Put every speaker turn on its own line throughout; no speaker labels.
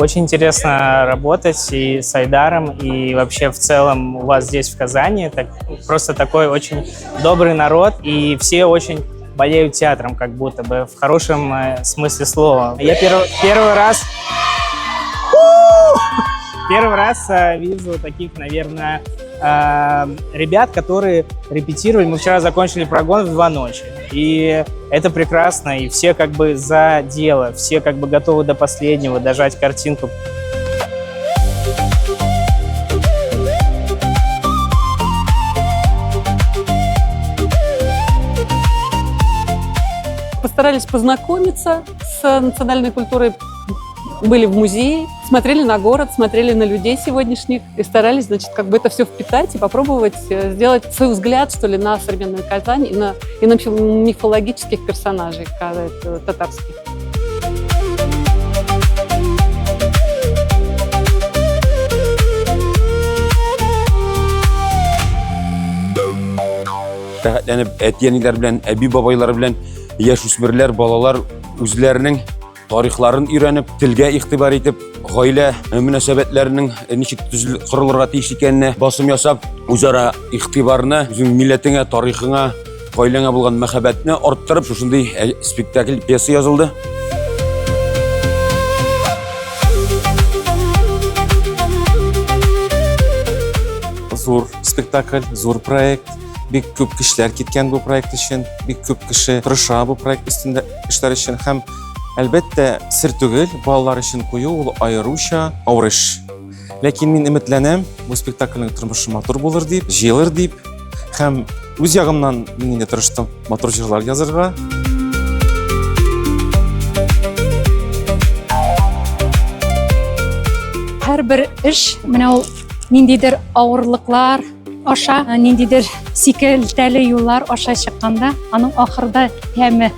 Очень интересно работать и с Айдаром, и вообще в целом у вас здесь, в Казани. Так, просто такой очень добрый народ, и все очень болеют театром, как будто бы, в хорошем смысле слова. Я первый раз... Первый раз вижу таких, наверное, ребят, которые репетировали. Мы вчера закончили прогон в 2 ночи. И это прекрасно, и все как бы за дело, все как бы готовы до последнего дожать картинку.
Постарались познакомиться с национальной культурой, были в музее, смотрели на город, смотрели на людей сегодняшних и старались, значит, как бы это все впитать и попробовать сделать свой взгляд, что ли, на современную Казань и на мифологических персонажей татарских.
Рәхәтләнеп әти-әниләр белән, әби-бабайлар белән яшүсмерләр, балалар үзләренең тарихларын өйрәнеп, телгә игътибар итеп, гаилә мөнәсәбәтләренең ничек корылырга тиеш икәненә басым ясап, үзара игътибарны, үзең милләтеңә, тарихыңа, гаиләңә булган мәхәббәтне арттырып, шушындый спектакль, пьеса язылды.
Зур спектакль, зур проект. Бик күп кешеләр киткән бу проект өчен, бик күп кеше тырыша бу проект өстендә эшләр өчен һәм, әлбәттә, сер түгел, балалар өчен кую ул аеруча авыр эш. Ләкин мин өметләнәм, бу спектакльнең тормышы матур булыр дип, җыелыр дип, һәм үз ягымнан мин инде тырыштым матур җырлар язырга.
Һәрбер эш менә ул ниндидер авырлыклар аша, ниндидер сикәлтәле юллар аша чыкканда, аның ахырда тәме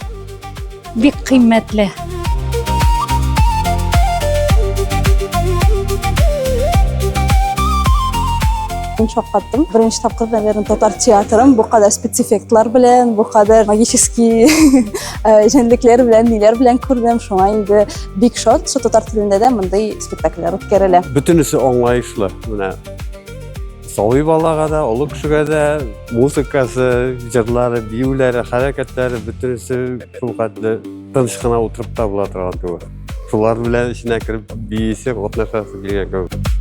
бик кыйммәтле.
Мин шаккаттым. Беренче тапкыр, наверное, татар театрын бу кадәр спецэффектлар белән, бу кадәр магический җәнлекләр белән, ниләр белән күрдем. Шуңа инде бик шат, что татар телендә дә мондый спектакльләр үткәрелә.
Бөтенесе аңлаешлы. Менә сабый балага да, олы кешегә дә музыкасы, җырлары, биюләре, хәрәкәтләре, бөтенесе шул хәтле тыныч кына утырып та була торган түгел. Шулар белән эченә кереп биисе, катнашасы килгән кебек.